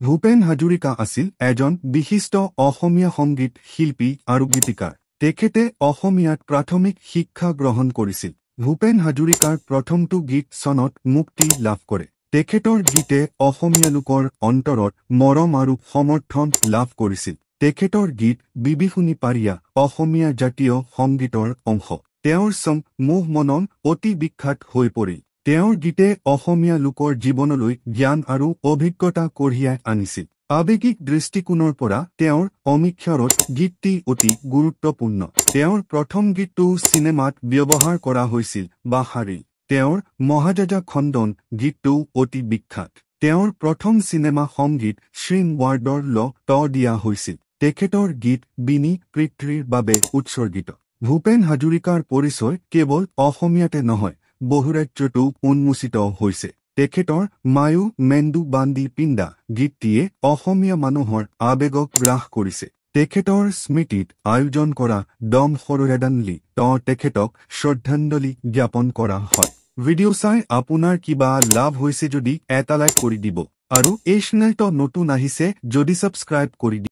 ভূপেন হাজৰিকা আছিল এজন বিশিষ্ট অসমীয়া সংগীত শিল্পী আৰু গীতিকাৰ। তেখেতে অসমীয়াত প্ৰাথমিক শিক্ষা গ্ৰহণ কৰিছিল। ভূপেন হাজৰিকাৰ প্ৰথমটো গীত চনত মুক্তি লাভ কৰে। তেখেতৰ গীতে অসমীয়া লোকৰ অন্তৰত মৰম আৰু সমৰ্থন লাভ কৰিছিল। তেখেতৰ গীত বিবিশুনি পাৰিয়া অসমীয়া জাতীয় সংগীতৰ অংশ। তেওঁৰ চং মোহ মনন অতি বিখ্যাত হৈ পৰিল। তেওঁৰ গীতে অসমীয়া লোকৰ জীৱনলৈ জ্ঞান আৰু অভিজ্ঞতা কঢ়িয়াই আনিছিল। আৱেগিক দৃষ্টিকোণৰ পৰা তেওঁৰ অমীক্ষৰত গীতটি অতি গুৰুত্বপূৰ্ণ। তেওঁৰ প্ৰথম গীতটো চিনেমাত ব্যৱহাৰ কৰা হৈছিল বাহাৰী। তেওঁৰ মহাজাজা খণ্ডন গীতটোও অতি বিখ্যাত। তেওঁৰ প্ৰথম চিনেমা সংগীত শ্ৰীম ৱাৰ্ডৰ ল ত দিয়া হৈছিল। তেখেতৰ গীত বিনি পৃথ্বীৰ বাবে উৎসৰ্গিত। ভূপেন হাজৰিকাৰ পৰিচয় কেৱল অসমীয়াতে নহয়, বহুৰাজ্যতো উন্মোচিত হৈছে। তেখেতৰ মায়ু মেন্দু বান্দি পিণ্ডা গীতটিয়ে অসমীয়া মানুহৰ আৱেগক গ্ৰাস কৰিছে। তেখেতৰ স্মৃতিত আয়োজন কৰা দম সৰয়াদানলি ত তেখেতক শ্ৰদ্ধাঞ্জলি জ্ঞাপন কৰা হয়। ভিডিঅ' চাই আপোনাৰ কিবা লাভ হৈছে যদি এটা লাইক কৰি দিব আৰু এই চেনেলটো নতুন আহিছে যদি ছাবস্ক্ৰাইব কৰি দিব।